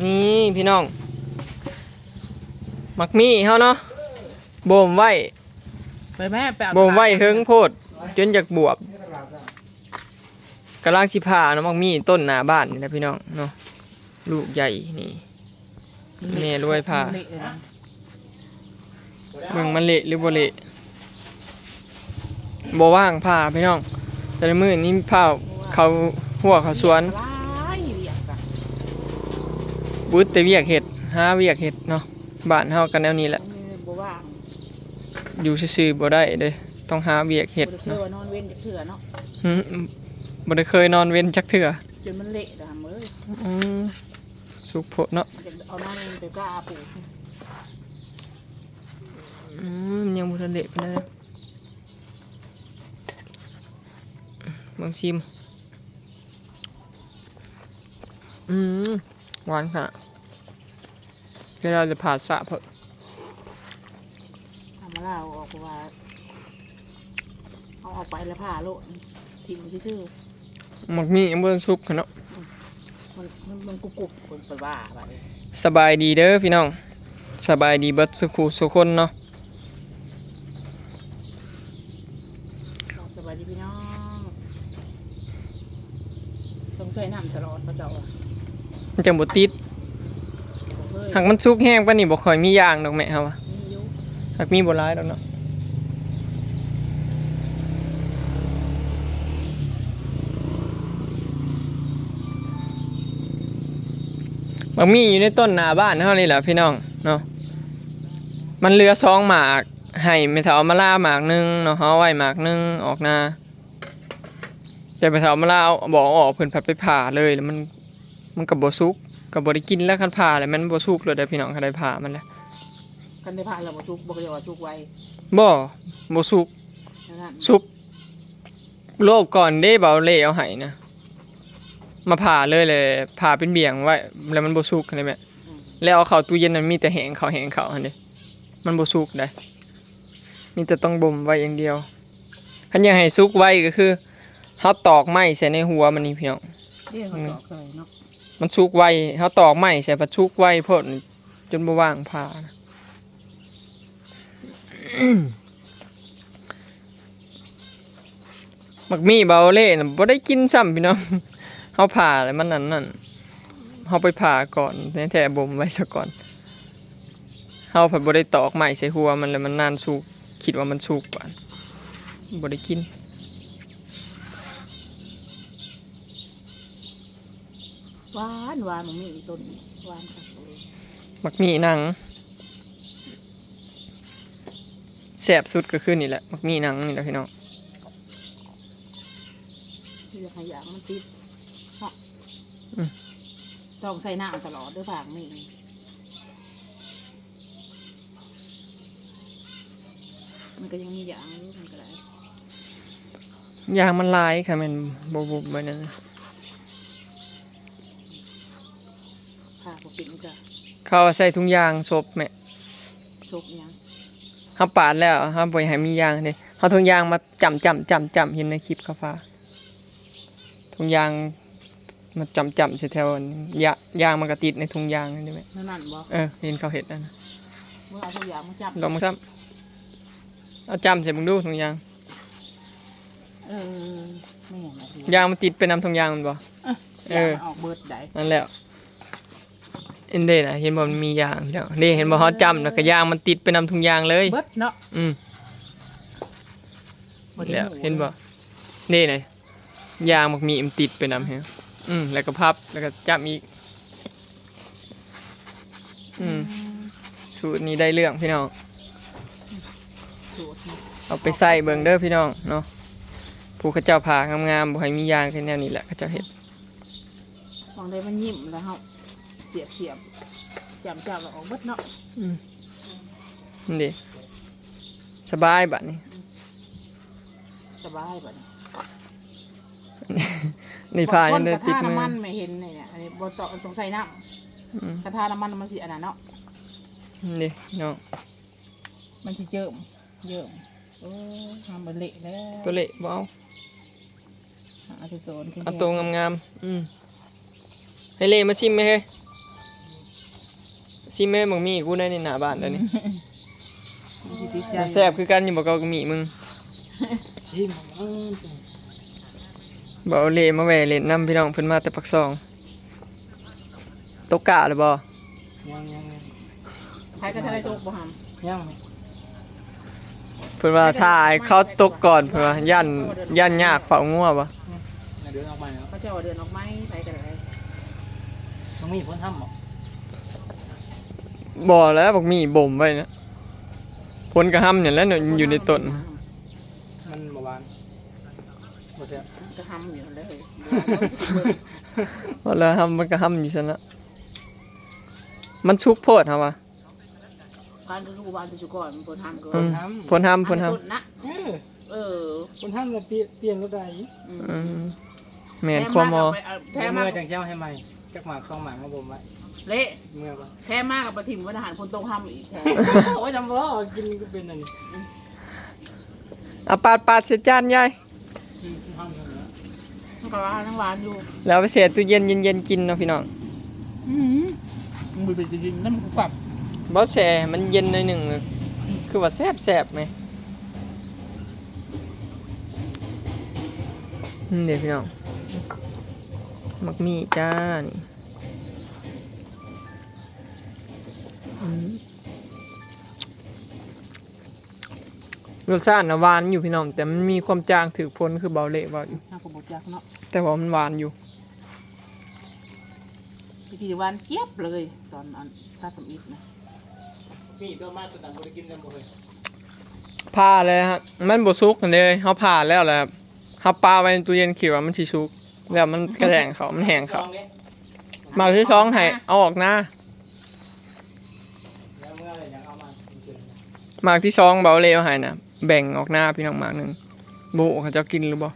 ນີ້ພີ່ນ້ອງ ໝາກມີ້ເຮົາເນາະ ບົ່ມໄວ້ ໄປແມ່ ໄປເອົາ ບົ່ມໄວ້ເຫິງໂພດ ຈົນຢາກບວບ. ກຳລັງຊິຜ່າເນາະ ໝາກມີ້ຕົ້ນໜ້າບ້ານນີ້ນະພີ່ນ້ອງເນາະ ລູກໃຫຍ່ນີ້ ແມ່ລວຍຜ່າ ເລະເລີຍນະ. ເບິ່ງມັນເລະຫຼືບໍ່ເລະ ບໍ່ວ່າງຜ່າພີ່ນ້ອງ ແຕ່ລະມື້ນີ້ຜ່າເຂົ້າຮົ້ວເຂົ້າສວນ ຫຼາຍວຽກກະ ບໍ່ອຶດແຕ່ວຽກເຮັດ ຫາວຽກເຮັດເນາະ ບ້ານເຮົາກະແນວນີ້ແຫຼະ ເອີ ບໍ່ວ່າງ ຢູ່ຊື່ໆບໍ່ໄດ້ເດ້ ຕ້ອງຫາວຽກເຮັດ ບໍ່ໄດ້ເຄີຍວ່ານອນເວັນຈັກເທື່ອເນາະ ຫື ບໍ່ໄດ້ເຄີຍນອນເວັນຈັກເທື່ອ ຈົນມັນເລະດຳເອີຍ ອືມ ສຸກໂພດເນາະ ຢາກເອົານອນເວັນໄປກ້າປູກ ອືມ ຍັງບໍ່ທັນເລະປານໃດ ເບິ່ງຊີມ ອືມ ຫວານຂະໜາດ ເວລາຈະຜ່າສະເພິ່ນ ເອົາມາລາວອອກ ເພາະວ່າເຮົາເອົາໄປແລ້ວຜ່າໂລດ ຖິ້ມຊື່ໆ ໝາກມີ້ຍັງບໍ່ທັນສຸກຫັ້ນເນາະ ມັນ ມັນ ມັນກຸບໆ ເພິ່ນ ເພິ່ນວ່າບາດນີ້. ສະບາຍດີເດີພີ່ນ້ອງ ສະບາຍດີເບິດສູ່ຄູ່ສູ່ຄົນເນາະ ສະບາຍດີພີ່ນ້ອງ ຕ້ອງໃສ່ນ້ຳຕະຫຼອດເຂົາເຈົ້າວ່າ ມັນຈັ່ງບໍ່ຕິດ ບໍ່ເຄີຍ ຫາກມັນສຸກແຮງປານນີ້ບໍ່ຄ່ອຍມີຢາງດອກແມ່ເຮົາວ່າ ມີຢູ່ ຫາກມີບໍ່ຫຼາຍດອກເນາະ. ໝາກມີ້ຢູ່ໃນຕົ້ນໜ້າບ້ານເຮົານີ້ແຫຼະພີ່ນ້ອງເນາະ ມັນເຫຼືອສອງໝາກ ໃຫ້ແມ່ເຖົ້າມາລາໝາກໜຶ່ງເນາະ ເຮົາເອົາໄວ້ໝາກໜຶ່ງອອກນາ ແຕ່ແມ່ເຖົ້າມາລາເອົາບໍ່ເອົາອອກ ເພິ່ນພັດໄປຜ່າເລີຍ ແລ້ວມັນ ມັນກໍບໍ່ສຸກ ກໍບໍ່ໄດ້ກິນແລ້ວ ຄັນຜ່າແລ້ວມັນບໍ່ສຸກໂລດເດ້ພີ່ນ້ອງ ຄັນໄດ້ຜ່າມັນແລ້ວ ຄັນໄດ້ຜ່າແລ້ວບໍ່ສຸກ ບໍ່ ເຂົາເອີ້ນວ່າສຸກໄວ ບໍ່ ບໍ່ສຸກ ແນວນັ້ນ ສຸກໂລກກ່ອນເດ້ ເບົາເລ່ເອົາໃຫ້ນະ ມາຜ່າເລີຍ ແລ້ວຜ່າເປັນບ່ຽງໄວ້ ແລ້ວມັນບໍ່ສຸກຫັ້ນເດ້ແມ່ ອືມ ແລ້ວເອົາເຂົ້າຕູ້ເຢັນນັ້ນ ມີແຕ່ແຫ້ງເຂົ້າແຫ້ງເຂົ້າຫັ້ນເດ້ ມັນບໍ່ສຸກໃດ ມີແຕ່ຕ້ອງບົ່ມໄວ້ຢ່າງດຽວ. ຄັນຢາກໃຫ້ສຸກໄວກໍຄື ເຮົາຕອກໄມ້ໃສ່ໃນຫົວມັນນີ້ພີ່ນ້ອງ ເດ້ ເຮົາຕອກໃສ່ເນາະ ມັນສຸກໄວ ເຮົາຕອກໄມ້ໃສ່ພັດສຸກໄວໂພດ ຈົນບໍ່ວ່າງຜ່ານະ. ໝາກມີ້ເບົາເລ່ນະ ບໍ່ໄດ້ກິນຊ້ຳພີ່ນ້ອງ ເຮົາຜ່າແລ້ວມັນອັນນັ້ນ ເຮົາໄປຜ່າກ່ອນ ແທ້ໆບົ່ມໄວ້ຊະກ່ອນ ເຮົາພັດບໍ່ໄດ້ຕອກໄມ້ໃສ່ຫົວມັນ ແລ້ວມັນນານສຸກ ຄິດວ່າມັນສຸກ ບາດບໍ່ໄດ້ກິນ. ຫວານ ຫວານ ໝາກມີ້ຕົ້ນນີ້ ຫວານຄັກເລີຍ ໝາກມີ້ໜັງ ແຊບສຸດກໍຄືນີ້ແຫຼະ ໝາກມີ້ໜັງນີ້ແຫຼະພີ່ນ້ອງ ຢາກໃຫ້ຢາງມັນຕິດເນາະ ອືມ ຕ້ອງໃສ່ນ້ຳຕະຫຼອດເດີ ໝາກມີ້. ມັນກໍຍັງມີຢາງຢູ່ ມັນກໍໄດ້ ຢາງມັນຫຼາຍ ຄັນແມ່ນບໍ່ບຸບໄວ້ນັ້ນ ຜ່າບໍ່ເປັນກະ ເຂົາໃສ່ຖົງຢາງສົບແມ່ ສົບຫຍັງ ເຮົາປາດແລ້ວ ເຮົາບໍ່ໃຫ້ມີຢາງເດ້ ເຮົາຖົງຢາງມາຈ້ຳໆໆໆ ເຫັນໃນຄລິບເຂົາຜ່າ ຖົງຢາງ ມາຈ້ຳໆໃສ່ແຖວອັນ ຢາ ຢາງມັນກໍຕິດໃນຖົງຢາງນັ້ນເດ້ແມ່ ແນວນັ້ນບໍ່ ເອີ ເຫັນເຂົາເຮັດນັ້ນນະ ເບິ່ງເອົາຖົງຢາງມາຈ້ຳ ລອງມາຈ້ຳ ເອົາຈ້ຳໃສ່ເບິ່ງດູຖົງຢາງ ເອີ ແມ່ນລະ ຢາງມັນຕິດໄປນຳຖົງຢາງແມ່ນບໍ່ ເອີ ເອີ ຢາງມັນອອກເບິດໃດ ນັ້ນແຫຼະ ອັນເດ້ນະ ເຫັນບໍ່ ມັນມີຢາງພີ່ນ້ອງ ເດ້ ເຫັນບໍ່ ເຮົາຈ້ຳແລ້ວກໍຢາງມັນຕິດໄປນຳຖົງຢາງເລີຍ ເບິດເນາະ ອືມ ແລ້ວ ເຫັນບໍ່ ເດ້ນະ ຢາງໝາກມີ້ມັນຕິດໄປນຳແຮງ ອືມ ແລ້ວກໍພັບ ແລ້ວກໍຈ້ຳອີກ ອືມ ອືມ ສູດນີ້ໄດ້ເລື່ອງພີ່ນ້ອງ ສູດນີ້ ເອົາໄປໃຊ້ເບິ່ງເດີພີ່ນ້ອງເນາະ ຜູ້ເຂົາເຈົ້າຜ່າງາມໆ ບໍ່ໃຫ້ມີຢາງ ແນວນີ້ແຫຼະເຂົາເຈົ້າເຮັດ ໝ່ອງໃດມັນຍິ້ມແລ້ວເຮົາສຽບໆ ຈ້ຳໆ ແລ້ວອອກເບິດເນາະ ອືມ ນີ້ເດ້ ສະບາຍບາດນີ້ ສະບາຍບາດນີ້ ນີ້ພາຍັງໄດ້ຕິດມື ຄົນກະທານ້ຳມັນ ແມ່ເຫັນນີ້ ອັນນີ້ບໍ່ຕ້ອງ ຕ້ອງໃສ່ນ້ຳ ອືມ ກະທານ້ຳມັນມັນຊິອັນນັ້ນເນາະ ນີ້ເນາະ ມັນຊິເຈີ້ມ ເຈີ້ມ ໂອ້ຍ ທຳບໍ່ເລະແລ້ວ ຕົວເລະບໍ່ເອົາ ຫາແຕ່ໂຕ ເອົາໂຕງາມໆ ອືມ ໃຫ້ເລມາຊິມແມ່ເຮີ້ຍ ຊິມແມ່ ບັກໝີ່ກູໃນນີ້ໜ້າບ້ານເດ້ນີ້. ມັນຊິຕິດໃຈ ແຊບຄືກັນຢູ່ບໍ່ກັບບັກໝີ່ມຶງ? ຊິມເບິ່ງ. ບ່າວເລມາແວ່ຫຼິ້ນນຳພີ່ນ້ອງ ເພິ່ນມາແຕ່ປາກຊ່ອງ. ຕົກກ້າແລ້ວບໍ່? ຍັງໆໆ. ໃຜກໍທັນໄດ້ຕົກບໍ່ຫຳ? ຍັງ. ເພິ່ນວ່າຖ້າໃຫ້ເຂົາຕົກກ່ອນ ເພິ່ນວ່າຢ້ານ ຢ້ານຍາກເຝົ້າງົວບໍ່? ອືມ ເດີນອອກໃໝ່ເນາະ ເຂົາເຈົ້າວ່າເດີນອອກໃໝ່ ໃຜກໍໄດ້. ມັນມີຄົນທຳບໍ່? ບໍ່ແລ້ວ ບັກໝີ່ບົ່ມໄວ້ນະ ຄົນກໍຫຳນີ້ແຫຼະເນາະ ຢູ່ໃນຕົ້ນ. ມັນບໍ່ຫວານ ບໍ່ແຊບ ມັນກໍຫຳຢູ່ຫັ້ນແຫຼະເຮີ້ຍ. ວ່າແລ້ວຫຳມັນກໍຫຳຢູ່ຊັ້ນລະ ມັນສຸກໂພດຫາວ່າ. ການຄືບໍ່ຫວານແຕ່ຊຸກ່ອນ ມັນພົ້ນຫຳເກີນ. ອືມ ພົ້ນຫຳ ພົ້ນຫຳ. ເອີ ເອີ ພົ້ນຫຳແລ້ວປ່ຽນ ປ່ຽນລົດໄດ້. ອືມ ອືມ ແມ່ນ ແຖມມາຄວາມໝໍ ກໍໄປເອົາ ແຖມມາ ເມື່ອຈັ່ງຊິເອົາໃຫ້ໃໝ່ ຈັກໝາກສອງໝາກມາບົ່ມໄວ້. ເລະ ເມື່ອບໍ່ ແຖມມາກໍໄປຖິ້ມໄວ້ໃນຫັ້ນ ພົ້ນຕົກຫຳອີກແທ້. ໂອ້ຍ ຈຳບໍ່ ກິນກໍເປັນອັນນີ້. ອືມ ເອົາປາດ ປາດໃສ່ຈານຍາຍ. ອືມ ມັນກໍວ່າຍັງຫວານຢູ່ ແລ້ວເອົາໄປແຊ່ຕູ້ເຢັນເຢັນໆກິນເນາະພີ່ນ້ອງ. ອືມ ມັນບໍ່ເປັນຕາກິນນຳ ມັນກໍກັບ ບໍ່ແຊ່ໃຫ້ມັນເຢັນໜ້ອຍໜຶ່ງ ຄືວ່າແຊບໆແມ. ອືມ ເດ້ພີ່ນ້ອງ ໝາກມີ້ຈ້ານີ້. ອືມ ລົດຊາດນະຫວານຢູ່ພີ່ນ້ອງ ແຕ່ມັນມີຄວາມຈາງຖືກຝົນ ຄືເບົາເລເວົ້າຢູ່. ເຮົາກໍບໍ່ຈັກເນາະ ແຕ່ວ່າມັນຫວານຢູ່. ໄປທີ່ຫວານຈຽບເລີຍ ຕອນອັນຕັດທຳອິດນະ. ມີຕົວມາຕົວນັ້ນບໍ່ໄດ້ກິນນຳບໍ່ເຄີຍ ຜ່າແລ້ວ ມັນບໍ່ສຸກຫັ້ນເດ້ ເຮົາຜ່າແລ້ວແຫຼະ ເຮົາປະໄວ້ໃນຕູ້ເຢັນ ຄິດວ່າມັນຊິສຸກ ແລ້ວມັນກະແດງເຂົ້າ ມັນແຫ້ງເຂົ້າ. ໝາກທີສອງໃຫ້ເອົາອອກນາ. ໝາກທີສອງເບົາເລເອົາໃຫ້ນະ ແບ່ງອອກນາພີ່ນ້ອງໝາກໜຶ່ງ ບໍ່ຮູ້ເຂົາເຈົ້າກິນຫຼືບໍ່.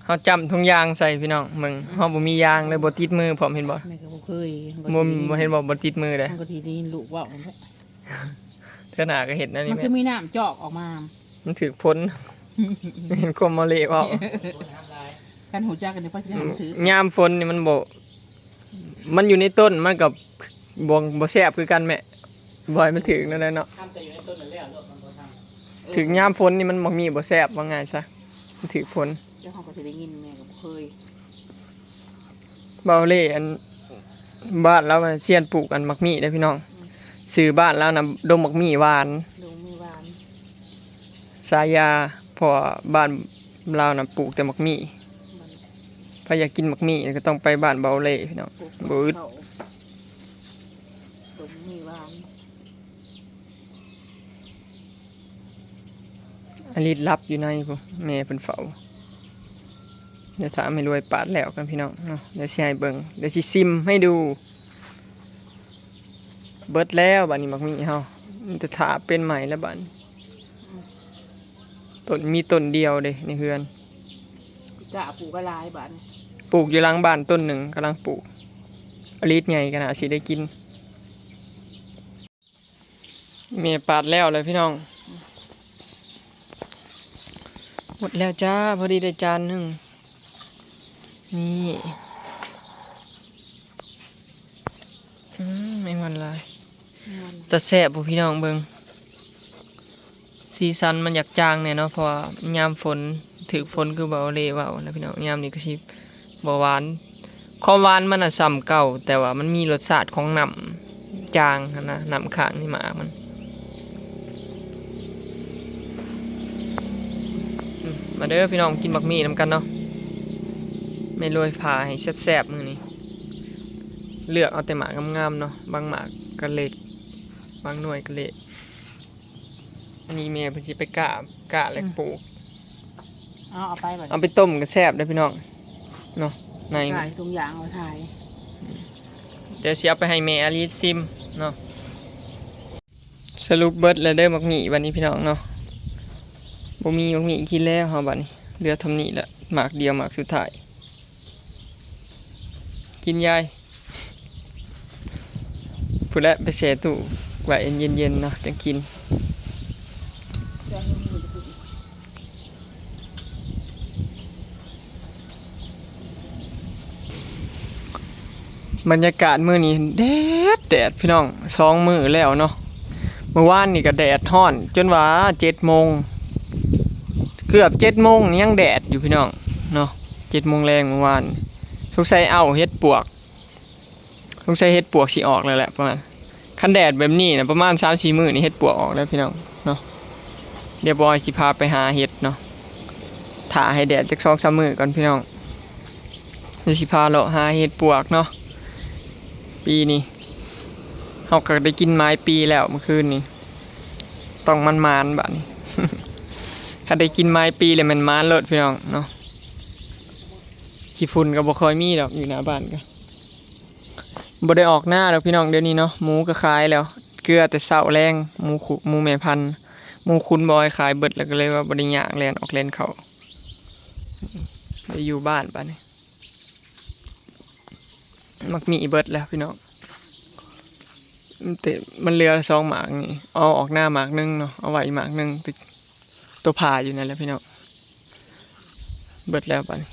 ເຮົາຈ້ຳຖົງຢາງໃສ່ພີ່ນ້ອງເບິ່ງ ເຮົາບໍ່ມີຢາງເລີຍ ບໍ່ຕິດມືພ້ອມ ເຫັນບໍ່? ແມ່ກໍບໍ່ເຄີຍ ບໍ່ ບໍ່ເຫັນບໍ່ ບໍ່ຕິດມືເດ້. ມັນກໍຊິໄດ້ຍິນລູກເວົ້າຫັ້ນແຫຼະ ເທື່ອໜ້າກໍເຮັດແນວນີ້ ມັນຄືມີນ້ຳຈອກອອກມາ ມັນຖືກຝົນ ເຫັນຄວາມເບົາເລເວົ້າ. ຄັນຮູ້ຈັກກັນນີ້ ພະຊິໃຫ້ມັນຖືກ ຍາມຝົນນີ້ມັນບໍ່ ມັນຢູ່ໃນຕົ້ນ ມັນກໍບໍ່ ບໍ່ແຊບຄືກັນແມະ ບໍ່ໃຫ້ມັນຖືກນັ້ນແຫຼະເນາະ. ທຳແຕ່ຢູ່ໃນຕົ້ນນັ້ນແຫຼະ ໂລດມັນບໍ່ທຳ ຖືກຍາມຝົນນີ້ມັນໝາກມີ້ບໍ່ແຊບ ວ່າງ່າຍຊະ ມັນຖືກຝົນ. ແລ້ວເຮົາກໍຊິໄດ້ຍິນ ແມ່ກໍບໍ່ເຄີຍ. ເບົາເລ ອັນ ບ້ານລາວຊຽນປູກອັນໝາກມີ້ເດ້ພີ່ນ້ອງ. ອືມ ຊື່ບ້ານລາວນະ ດົງໝາກມີ້ຫວານ ດົງໝາກມີ້ຫວານ ສາຍາ ເພາະວ່າບ້ານລາວນະປູກແຕ່ໝາກມີ້. ໃຜຢາກກິນໝາກມີ້ກໍຕ້ອງໄປບ້ານເບົາເລພີ່ນ້ອງ ບໍ່ອຶດ. ອາລິດຫຼັບຢູ່ໃນພຸ້ນ ແມ່ເພິ່ນເຝົ້າ. ດຽວຖ້າແມ່ລວຍປາດແລ້ວກັນພີ່ນ້ອງເນາະ ດຽວຊິໃຫ້ເບິ່ງ ດຽວຊິຊິມໃຫ້ດູ. ເບິດແລ້ວບາດນີ້ໝາກມີ້ເຮົາ ມີແຕ່ຖ້າເປັນໃໝ່ແລ້ວບາດນີ້. ອືມ ຕົ້ນ ມີຕົ້ນດຽວເດ້ໃນເຮືອນ ກະປູກຫຼາຍບາດນີ້. ປູກຢູ່ຫຼັງບ້ານຕົ້ນໜຶ່ງ ກຳລັງປູກ ອາລິດໃຫຍ່ ກໍໜ້າຊິໄດ້ກິນ. ແມ່ປາດແລ້ວແຫຼະພີ່ນ້ອງ. ໝົດແລ້ວຈ້າ ພໍດີໄດ້ຈານໜຶ່ງ. ນີ້ ອືມ ແມງວັນຫຼາຍ ຕາແຊບບໍ່ພີ່ນ້ອງເບິ່ງ. ສີສັນມັນຢາກຈາງແດ່ເນາະ ເພາະວ່າຍາມຝົນ ຖືກຝົນ ຄືເບົາເລເວົ້ານະພີ່ນ້ອງ. ຍາມນີ້ກໍຊິບໍ່ຫວານ ຄວາມຫວານມັນນະສ່ຳເກົ່າ ແຕ່ວ່າມັນມີລົດຊາດຂອງນ້ຳຈາງຫັ້ນນະ ນ້ຳຄ້າງໃນໝາກມັນ. ອືມ ມາເດີພີ່ນ້ອງ ກິນໝາກມີ້ນຳກັນເນາະ. ແມ່ລວຍຜ່າໃຫ້ແຊບໆມື້ນີ້ ເລືອກເອົາແຕ່ໝາກງາມໆເນາະ ບາງໝາກກໍເລະ ບາງໜ່ວຍກໍເລະ. ອັນນີ້ແມ່ເພິ່ນຊິໄປກ້າ ກ້າແລ້ວ ອືມ ປູກ. ເອົາ ເອົາໄປບັດນີ້ ເອົາໄປຕົ້ມກໍແຊບເດ້ພີ່ນ້ອງເນາະ. ໃນ ຂາຍຖົງຢາງມາຂາຍ. ດຽວຊິເອົາໄປໃຫ້ແມ່ອາລີຊິມເນາະ. ສະຫຼຸບເບິດແລ້ວເດີໝາກມີ້ບັດນີ້ພີ່ນ້ອງເນາະ. ບໍ່ມີໝາກມີ້ກິນແລ້ວເຮົາບັດນີ້ ເຫຼືອທໍ່ນີ້ແຫຼະ ໝາກດຽວ ໝາກສຸດທ້າຍ. ກິນຍາຍ ພຸ້ນແຫຼະ ໄປແຊ່ຕູ້ ໄວ້ເຢັນໆເນາະ ຈັ່ງກິນ. ບັນຍາກາດມື້ນີ້ແດດແດດພີ່ນ້ອງ ສອງມື້ແລ້ວເນາະ. ມື້ວານນີ້ກໍແດດຮ້ອນຈົນວ່າເຈັດໂມງ ເກືອບເຈັດໂມງຍັງແດດຢູ່ພີ່ນ້ອງເນາະ. ເຈັດໂມງແລງມື້ວານ ສົງໄສເອົາເຫັດປວກ ສົງໄສເຫັດປວກຊິອອກແລ້ວແຫຼະ ປະມານ ຄັນແດດແບບນີ້ນະ ປະມານສາມສີ່ມື້ນີ້ເຫັດປວກອອກແລ້ວພີ່ນ້ອງເນາະ. ດຽວບ່າວອ້ອຍຊິພາໄປຫາເຫັດເນາະ ຖ້າໃຫ້ແດດຈັກສອງສາມມື້ກ່ອນພີ່ນ້ອງ ດຽວຊິພາເລາະຫາເຫັດປວກເນາະ. ປີນີ້ເຮົາກໍໄດ້ກິນໝາຍປີແລ້ວ ມື້ຄືນນີ້ ຕ້ອງໝານໆບາດນີ້ ຄັນໄດ້ກິນໝາຍປີແລ້ວແມ່ນໝານໂລດພີ່ນ້ອງເນາະ. ຂີ້ຝຸ່ນກໍບໍ່ຄ່ອຍມີດອກ ຢູ່ໜ້າບ້ານກໍ ບໍ່ໄດ້ອອກນາດອກພີ່ນ້ອງ ດຽວນີ້ເນາະ. ໝູກໍຂາຍແລ້ວ ເກືອແຕ່ເຊົ້າແລງ ໝູຄຸ ໝູແມ່ພັນ ໝູຂຸນບ່າວອ້ອຍຂາຍເບິດແລ້ວ ກໍເລີຍວ່າບໍ່ໄດ້ຍ່າງແລ່ນອອກແລ່ນເຂົ້າ ໄດ້ຢູ່ບ້ານບາດນີ້. ໝາກມີເບິດແລ້ວພີ່ນ້ອງ ແຕ່ມັນເຫຼືອສອງໝາກນີ້ ເອົາອອກນາໝາກໜຶ່ງເນາະ ເອົາໄວ້ອີກໝາກໜຶ່ງ ໂຕຜ່າຢູ່ນັ້ນແຫຼະພີ່ນ້ອງ. ເບິດແລ້ວບາດນີ້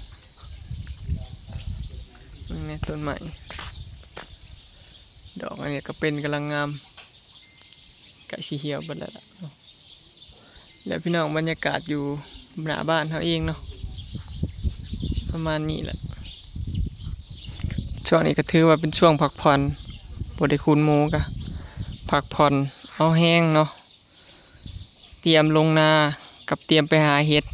ເບິ່ງແດ່ຕົ້ນໄມ້ ດອກອັນນີ້ກໍເປັນກຳລັງງາມ ໃກ້ຊິຫ່ຽວເບິດແລ້ວລະເນາະ. ແລ້ວພີ່ນ້ອງ ບັນຍາກາດຢູ່ໜ້າບ້ານເຮົາເອງເນາະ ປະມານນີ້ແຫຼະ. ຊ່ວງນີ້ກໍຖືວ່າເປັນຊ່ວງພັກຜ່ອນ ບໍ່ໄດ້ຂຸນໝູ ກໍພັກຜ່ອນເອົາແຮງເນາະ. ຕຽມລົງນາກັບຕຽມໄປຫາເຫັດ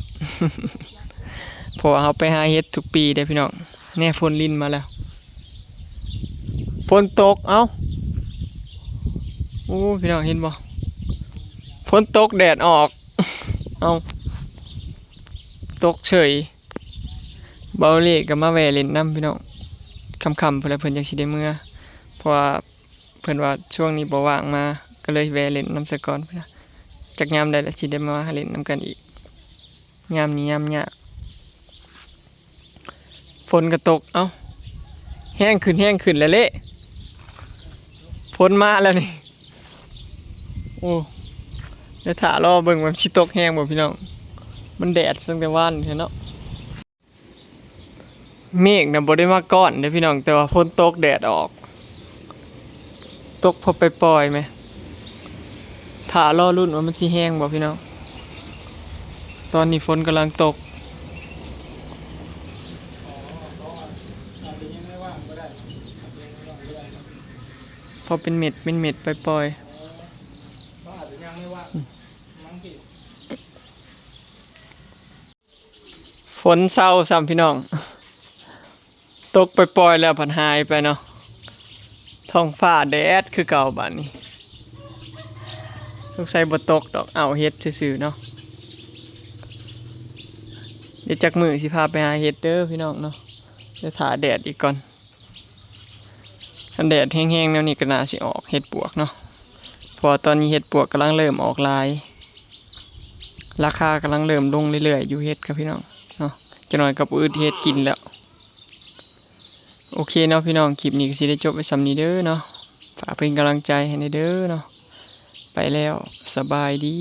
ເພາະວ່າເຮົາໄປຫາເຫັດທຸກປີເດ້ພີ່ນ້ອງ. ແນ່ ຝົນລິນມາແລ້ວ ຝົນຕົກ ເອົ້າ ໂອ້ ພີ່ນ້ອງເຫັນບໍ່ ຝົນຕົກແດດອອກ ເອົ້າ ຕົກເສີຍ. ເບົາເລກໍມາແວ່ຫຼິ້ນນຳພີ່ນ້ອງ ຄ່ຳໆພຸ້ນແຫຼະ ເພິ່ນຈັ່ງຊິໄດ້ເມືອ ເພາະວ່າ ເພິ່ນວ່າຊ່ວງນີ້ບໍ່ວ່າງມາ ກໍເລີຍແວ່ຫຼິ້ນນຳສາກ່ອນ ເພິ່ນວ່າ ຈັກຍາມໃດລະຊິໄດ້ມາຫຼິ້ນນຳກັນອີກ ຍາມນີ້ຍາມຍາກ. ຝົນກໍຕົກ ເອົ້າ ແຮງຂຶ້ນ ແຮງຂຶ້ນແລ້ວເລະ ຝົນມາແລ້ວນີ້ ໂອ້ ດຽວຖ້າລໍເບິ່ງວ່າມັນຊິຕົກແຮງບໍ່ພີ່ນ້ອງ ມັນແດດຕັ້ງແຕ່ວານແທ້ເນາະ. ເມກນະບໍ່ໄດ້ມາກ້ອນເດ້ພີ່ນ້ອງ ແຕ່ວ່າຝົນຕົກແດດອອກ ຕົກພໍໄປປ່ອຍແມະ. ຖ້າລໍລຸ້ນວ່າມັນຊິແຮງບໍ່ພີ່ນ້ອງ ຕອນນີ້ຝົນກຳລັງຕົກ ພໍເປັນເມັດເປັນເມັດໄປປ່ອຍໆ. ຝົນເຊົາຊ້ຳພີ່ນ້ອງ ຕົກປ່ອຍໆແລ້ວພັດຫາຍໄປເນາະ. ທ້ອງຟ້າແດດຄືເກົ່າບາດນີ້ ສົງໄສບໍ່ຕົກດອກ ເອົາເຫັດຊື່ໆເນາະ. ດຽວຈັກມື້ຊິພາໄປຫາເຫັດເດີພີ່ນ້ອງເນາະ ດຽວຖ້າແດດອີກກ່ອນ. ຄັນແດດແຮງໆແນວນີ້ກໍໜ້າຊິອອກເຫັດປວກເນາະ ເພາະວ່າຕອນນີ້ເຫັດປວກກຳລັງເລີ່ມອອກຫຼາຍ ລາຄາກຳລັງເລີ່ມລົງເລື້ອຍໆຢູ່ເຫັດກັບພີ່ນ້ອງເນາະ. ຈັກໜ້ອຍກໍບໍ່ອຶດເຫັດກິນແລ້ວ. ໂອເຄເນາະພີ່ນ້ອງ ຄລິບນີ້ກໍຊິໄດ້ຈົບໄວ້ສ່ຳນີ້ເດີເນາະ. ຝາກເປັນກຳລັງໃຈໃຫ້ແດ່ເດີເນາະ. ໄປແລ້ວ ສະບາຍດີ.